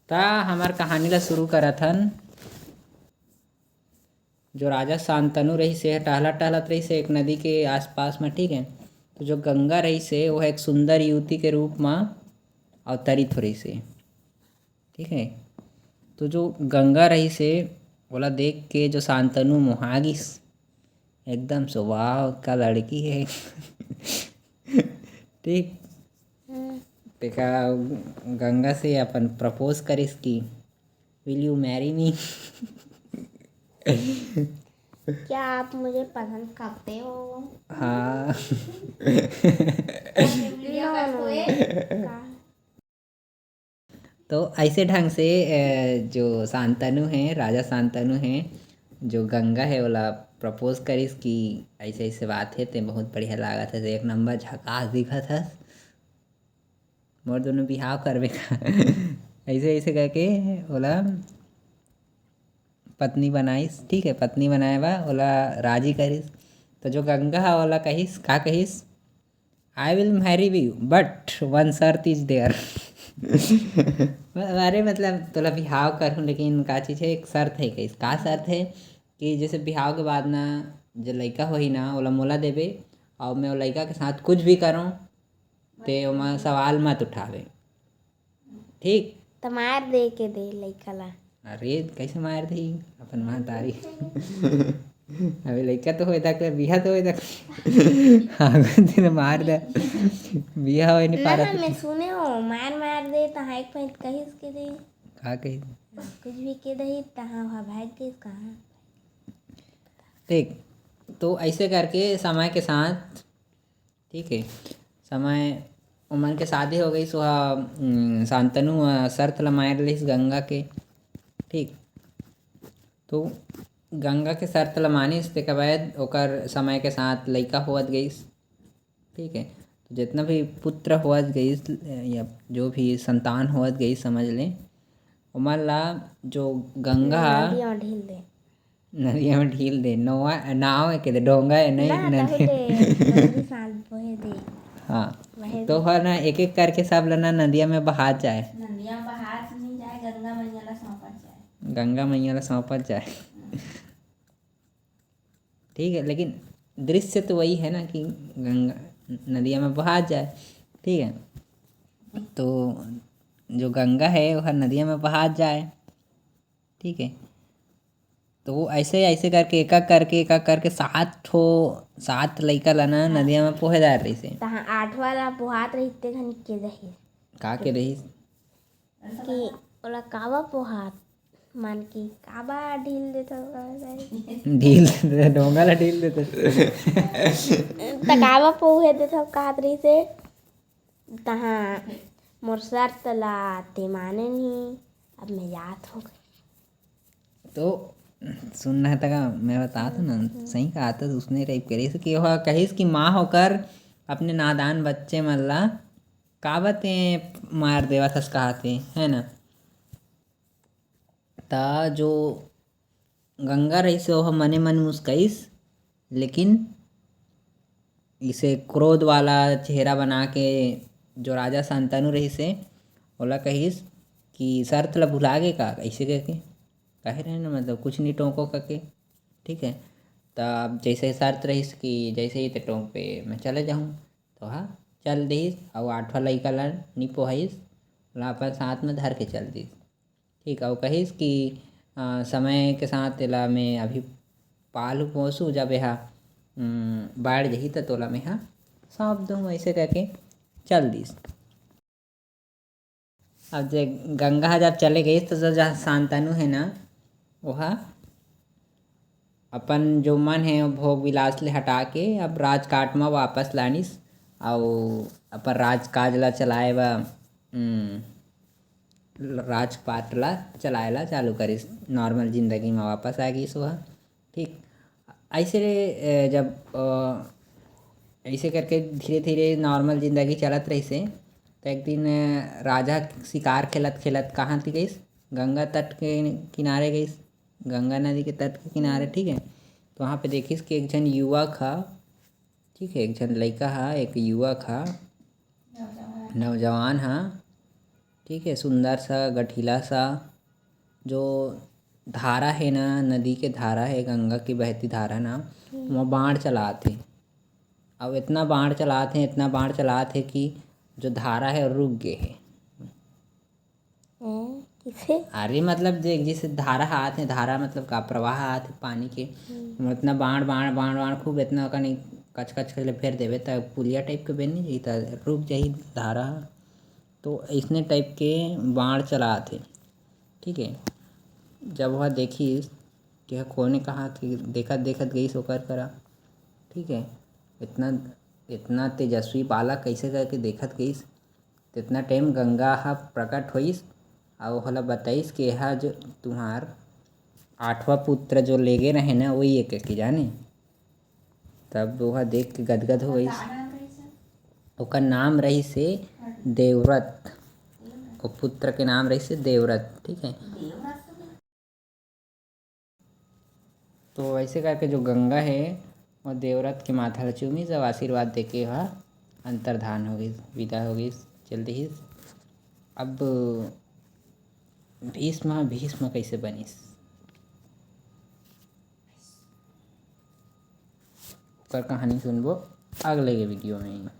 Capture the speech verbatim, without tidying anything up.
त हमर कहानी ला शुरू करत हन। जो राजा शांतनु रहिस हे, टहलत टहलत रहिस हे एक नदी के आसपास में, ठीक है। तो जो गंगा रहिस हे, वो एक सुंदर युवती के रूप में अवतरित हो रहिस हे, ठीक है। तो जो गंगा रहिस हे, ओला देख के जो शांतनु मोहा गिस एकदम से, "वाह, का लड़की है।" ठीक। तेका गंगा से अपन प्रपोज करिस कि, "Will you marry me?" क्या आप मुझे पसंद करते हो? हाँ। No, no, no। तो ऐसे ढंग से, अ, जो शांतनु है, राजा शांतनु है, जो गंगा है, ओला प्रपोज करिस कि ऐसे ऐसे बात है, ते बहुत बढ़िया लागत है, एक नंबर झकास दिखत हस, मोर दोनों बिहाव करबे का? ऐसे ऐसे करके ओला पत्नी बनाइस, ठीक है, पत्नी बनाए बा ओला राजी करिस। तो जो गंगा हा ओला कहिस, का कहिस? "I will marry you, but one शर्त is there।" अरे मतलब, तोला बिहाव करहूँ, लेकिन का चीज़ है, एक शर्त है। कहिस, का शर्त है? कि जैसे बिहाव के बाद ना, जो लइका होही ना, ओला मोला देबे, और मैं वो लइका के साथ कुछ भी करूँ, ते ओमा सवाल मत उठावे, ठीक? त मार दे के दे लइका ला। अरे, कैसे मार दे अपन महतारी? अबे लइका तो होए तक, बिहा तो होए तक। हाँ, दिन मार दे। बिहा होए नहीं ना, पारत। मैं सुने हो, मार मार दे, तहाँ एक पैंत कहिस के दे। का कही? कुछ भी के दही, तहाँ वहाँ भाग गई कहाँ। देख, तो ऐसे करके समय के साथ, ठीक है, समय, ओमन के शादी हो गई, सो हा, उम, शांतनु ह शर्त ला मार लिस गंगा के, ठीक। तो गंगा के शर्त ला मानिस, तेकर बाद ओकर समय के साथ लइका होवत गइस, ठीक है। तो जितना भी पुत्र होवत गइस, या जो भी संतान होवत गइस, समझ ले, ओमन ला जो गंगा नदिया में ढील दे। नदिया में ढील दे, नोवा, नाव है के दे, डोंगा है नहीं, ना, नदी। तहु ले, नदी साथ बहे दे। हाँ, बहे तो दे। हर ना एक एक करके सब ला ना नदिया में बहात जाए। नदिया में बहात नहीं जाए, गंगा मैया ला सौंपत जाए। गंगा मैया ला सौंपत जाए। हम्म। ठीक है, लेकिन दृश्य तो वही है ना कि गंगा नदिया में बहात जाए, ठीक है। तो जो गंगा है, वो हर नदिया में बहात जाए, ठीक है। तो वो ऐसे, ऐसे करके, एक एक करके, एक एक करके सात ठो, सात लइका ला ना नदिया में पोहे दार रहिस हे। तहाँ आठवां ला पोहात रहिस ते घनी के दही। का के रहिस? कि ओला काबा पोहात, मान की काबा ढील देथव, काबा ढील देथव, डोंगा ला ढील देथव। त काबा पोहे देथव कहत रहिस हे। तहाँ मोर शर्त ला ते माने नहीं, अब मैं जात हो गई। तो सुनना है तका, मैं बतात हूँ ना, सही कहा था उसने, रेप करिस कि ओह कहिस कि माँ होकर अपने नादान बच्चे मन ला काबर ते मार देवत हस कहा थे, है ना। त जो गंगा रहिस हे, ओह मने मन मुस्काइस, लेकिन इसे क्रोध वाला चेहरा बना के जो राजा शांतनु रहिस हे, ओला कहिस कि शर्त ला भुला गे का, ऐसे कह के कहे रहे ना, मतलब कुछ नहीं टोंको करके, ठीक है। तब जैसे शर्त रहिस कि जैसे ही ते टोंक पे मैं चले जाऊँ, तो हाँ, चल दिस, अउ आठवां लइका ला नी पोहाइस, ओला अपन साथ में धर के चल दिस। ठीक, अउ कहिस कि, "अ, समय के साथ एला मैं अभी पालू पोसू, जब एहा, उम, बाढ़ जही, त तोला मेहा सौंप दूँ," ऐसे कहिके चल दिस। अब जे गंगा ह जब चले गइस, त जो जहाँ शांतनु हे ना, ओहा अपन जो मन हे, भोग विलास ले हटा के अब राजकाट म वापस लानिस, अउ अपन राजकाज ला चलाए बर, उम, राजपाट ला चलाए ला चालू करिस, normal जिंदगी म वापस आ गिस ओह। ठीक, ऐसे, अ, जब, अ, ऐसे करके धीरे-धीरे normal जिंदगी चलत रहिसे, त एक दिन, अ, राजा शिकार खेलत-खेलत कहाँ ती गइस? गंगा तट के किनारे गइस, गंगा नदी के तट के किनारे, ठीक है? तो वहाँ पे देखिस कि एक झन युवक ह, ठीक है, एक झन लइका ह, एक युवक ह, नौजवान ह, ठीक है, सुंदर सा गठीला सा जो धारा है ना, नदी के धारा है, गंगा की बहती धारा ना, ओमा बाण चलात हे। अब इतना बाण चलात हे, इतना बाण चलात हे कि जो धारा है रुक गे हे। हैं, किसे? अरे मतलब जे जैसे धारा ह आत हे, धारा मतलब का, प्रवाह आत हे पानी के। इतना बाण बाण बाण बाण खूब इतना कनी कच कच कर ले फेर देवे त पुलिया टाइप के बन नहीं जाही, त रुक जाही धारा ह। तो इसने टाइप के बाण चलात हे। ठीक है, जब वह देखिस कि ह कोने कहा कि देखत देखत गईस ओकर करा। ठीक है, इतना इतना तेजस्वी बालक कैसे करके देखत गईस। तेतना टाइम गंगा ह प्रकट होइस अउ ओला बताइस कि एहा जो तुम्हार आठवां पुत्र जो लेगे रहे ना, वही एक के जाने। तब ओहा देख के गदगद हो गईस। ओकर नाम रहिस हे देवव्रत। ओ पुत्र के नाम रहिस हे देवव्रत। ठीक है, तो ऐसे करके जो गंगा है वो देवव्रत के माथा ला चूमिस अउ आशीर्वाद देके वह अंतर्धान हो गईस, विदा हो गईस, चल दिहिस। अब भीष्म भीष्म कैसे बनिस, ओकर कहानी सुनबो अगले के वीडियो में।